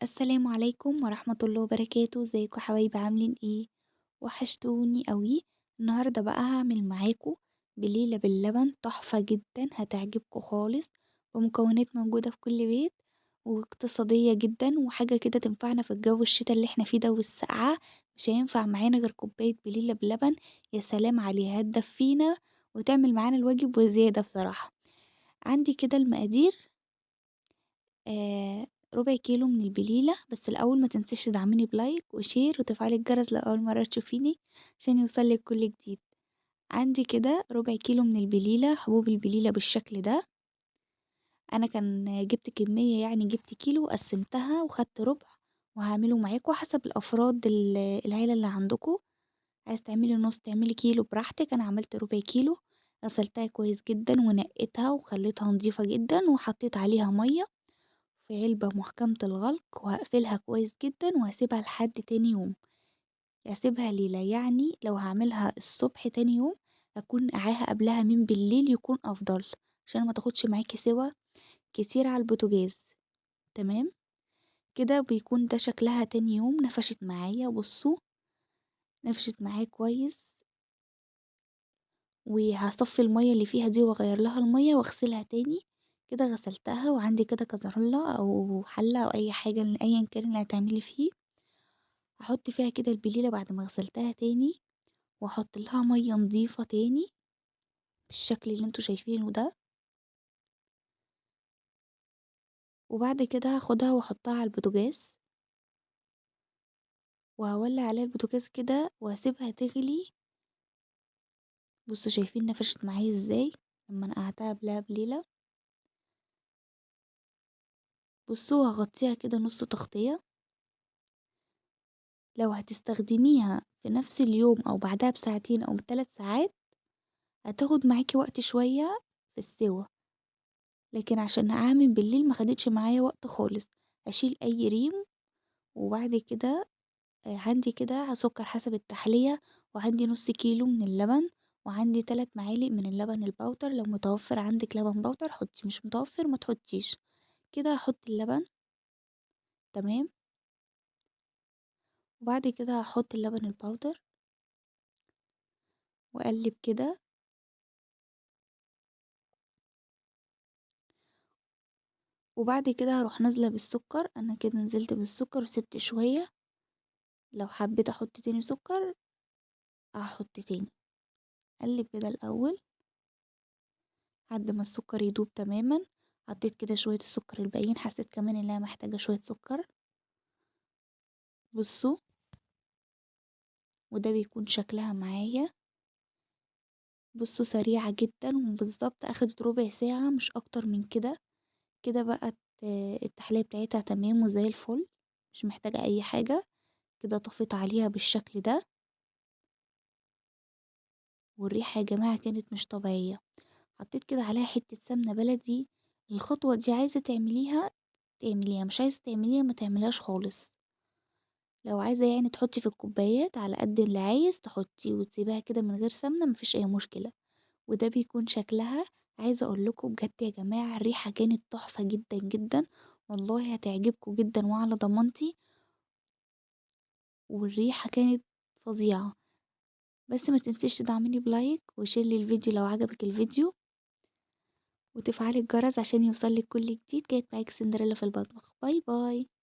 السلام عليكم ورحمة الله وبركاته. ازيكم حبايبي، عاملين ايه؟ وحشتوني قوي. النهارده بقى هعمل معاكم بليلة باللبن تحفة جدا، هتعجبكم خالص، ومكونات موجودة في كل بيت واقتصادية جدا، وحاجة كده تنفعنا في الجو الشتا اللي احنا فيه ده والسقعة. مش هينفع معانا غير كوباية بليلة بلبن، يا سلام عليها، هتدفينا وتعمل معانا الواجب وزيادة بصراحة. عندي كده المقادير، ربع كيلو من البليلة. بس الأول ما تنسيش تدعميني ب like و share وتفعيل الجرس لو أول مرة تشوفيني عشان يوصلك كل جديد. عندي كده ربع كيلو من البليلة، حبوب البليلة بالشكل ده. أنا كان جبت كمية، يعني جبت كيلو وقسمتها وخدت ربع، وهعمله معاكم حسب الأفراد العيلة اللي عندكم. عايز تعملي نص تعملي كيلو براحتك. أنا عملت ربع كيلو، غسلتها كويس جدا ونقيتها وخليتها نظيفة جدا، وحطيت عليها مية في علبة محكمة الغلق، وهقفلها كويس جدا وهسيبها لحد تاني يوم. هسيبها ليلة، يعني لو هعملها الصبح تاني يوم هكون نقعاها قبلها من بالليل يكون أفضل، عشان ما تاخدش معاكي سوا كتير على البوتاجاز. تمام كده بيكون ده شكلها تاني يوم. نفشت معايا، بصوا نفشت معايا كويس. وهصفي المية اللي فيها دي واغير لها المية واغسلها تاني. كده غسلتها، وعندي كده كزرولة او حلة او اي حاجة ايا كان اللي هتعملي فيه، هحط فيها كده البليلة بعد ما غسلتها تاني، واحط لها مية نظيفة تاني بالشكل اللي انتوا شايفينه ده. وبعد كده هاخدها واحطها على البوتاجاز، وهولع عليها البوتاجاز كده وهسيبها تغلي. بصوا شايفين نفشت معايا ازاي لما نقعتها قبلها بليلة. بصوا هغطيها كده نص تغطية. لو هتستخدميها في نفس اليوم او بعدها بساعتين او بثلاث ساعات هتاخد معاكي وقت شوية في السوا، لكن عشان هعمل بالليل ما خدتش معايا وقت خالص. هشيل اي ريم، وبعد كده عندي كده سكر حسب التحلية، وعندي نص كيلو من اللبن، وعندي 3 معالق من اللبن الباودر. لو متوفر عندك لبن باودر حطي، مش متوفر ما تحطيش. كده هحط اللبن، تمام. وبعد كده هحط اللبن الباودر واقلب كده. وبعد كده هروح نازله بالسكر. انا كده نزلت بالسكر وسبت شويه، لو حبيت احط تاني سكر هحط تاني. اقلب كده الاول لحد ما السكر يدوب تماما. حطيت كده شويه السكر الباقيين، حسيت كمان انها محتاجه شويه سكر. بصوا وده بيكون شكلها معايا. بصوا سريعه جدا، وبالظبط اخدت ربع ساعه مش اكتر من كده. كده بقت التحليه بتاعتها تمام وزي الفل، مش محتاجه اي حاجه. كده طفيت عليها بالشكل ده، والريحه يا جماعه كانت مش طبيعيه. حطيت كده عليها حته سمنه بلدي. الخطوه دي عايزه تعمليها تعمليها، مش عايزه تعمليها ما تعمليهاش خالص. لو عايزه يعني تحطي في الكوبايات على قد اللي عايز تحطي، وتسيبيها كده من غير سمنه مفيش اي مشكله. وده بيكون شكلها. عايزه اقول لكم بجد يا جماعه الريحه كانت تحفه جدا جدا، والله هتعجبكم جدا وعلى ضمانتي. والريحه كانت فظيعه. بس ما تنسيش تدعميني ب like و share للفيديو لو عجبك الفيديو، وتفعلي الجرس عشان يوصلك كل جديد. كانت معاك سندريلا في المطبخ. bye bye.